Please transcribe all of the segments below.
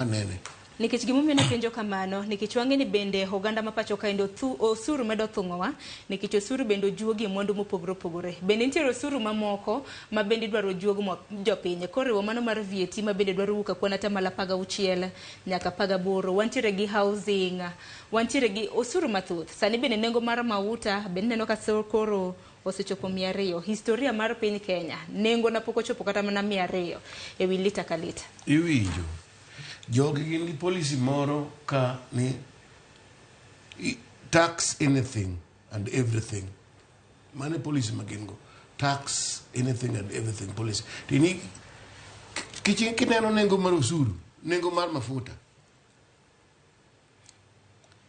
Anene. Nikech gimomiyo napenjo kamano, nikech wang'e ni bende oganda ma pacho kaendi osuru medo thung'owa, nikech osuru bende ojuogi e mwandu mopogore opogore. Bende nitiere osuru mamoko ma bende idwaro ojuog jopiny, koriwo mano mar VAT ma bende dwaro wuok e kwan atamalo 16 nyaka 18. Wantiere gi housing, wantiere gi osuru mathoth. Sani bende nengo mar mauta bende ineno ka koro osechopo 200. Historia mar piny Kenya, nengo na pok ochopo kata mana 200 e wi lita ka lita. Iwinjo. Jogi gin gi policy moro ka ni tax anything and everything. Mano e policy ma gin go. Tax anything and everything policy. Tini kineno nengo mar osuru, nengo mar mafuta,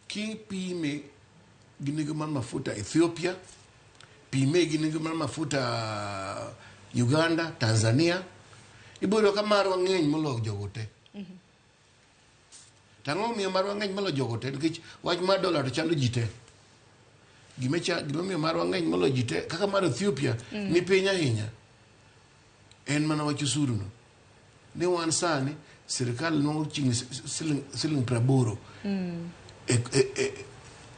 kipime gi nengo mar mafuta Ethiopia, pime gi nengo mar mafuta Uganda, Tanzania, ibiro yudo ka marwa ng'eny moloyo jogo te. To ang'o momiyo marwa ng'eny moloyo jogo te? Nikech wach mar dola to chando ji te. Gimomiyo marwa ng'eny moloyo ji te, kaka mar Ethiopia ni piny ahinya, en mana wach osuru no. Ni wan sani sirikal nwang'o chiegni siling 80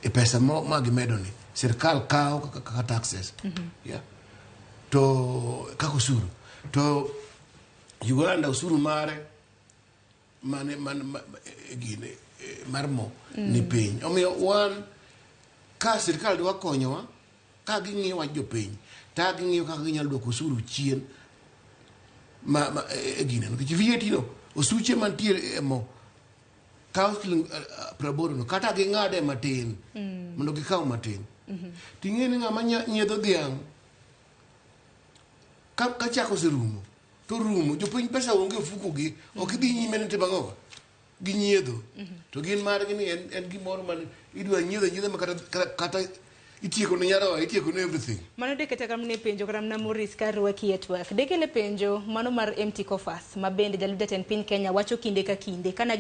e pesa ma gimedo ni sirikal kawo kaka taxes. Yeah. To kaka osuru. To Uganda osuru mare mane man gine mar mo ni piny. Omiyo wan ka sirikal dwa konyowa ka ging'iyo wach jopiny ta ging'iyo kaka ginyalo duoko osuru chien ma e gine nikech VAT no osuche mantie e mo kawo siling 80 no kata ging'ade matin mondo gikaw matin. Ting'e ni ng'ama nyiedho dhiang' ka chak oserumo to rumo jopiny pesa onge ofuko gi ok idhi nyime ni timo ang'o gi nyiedho to gin margi ni en gimoro man idwa nyiedho nyiedha ma kata itieko ne nyaroya itieko ne everything. Mano de kata kamne penjo kata mana Maurice ka rwaki e twak. Dekele penjo mano mar empty coffers ma bende jalup jatend piny Kenya wacho kinde ka kinde. Kana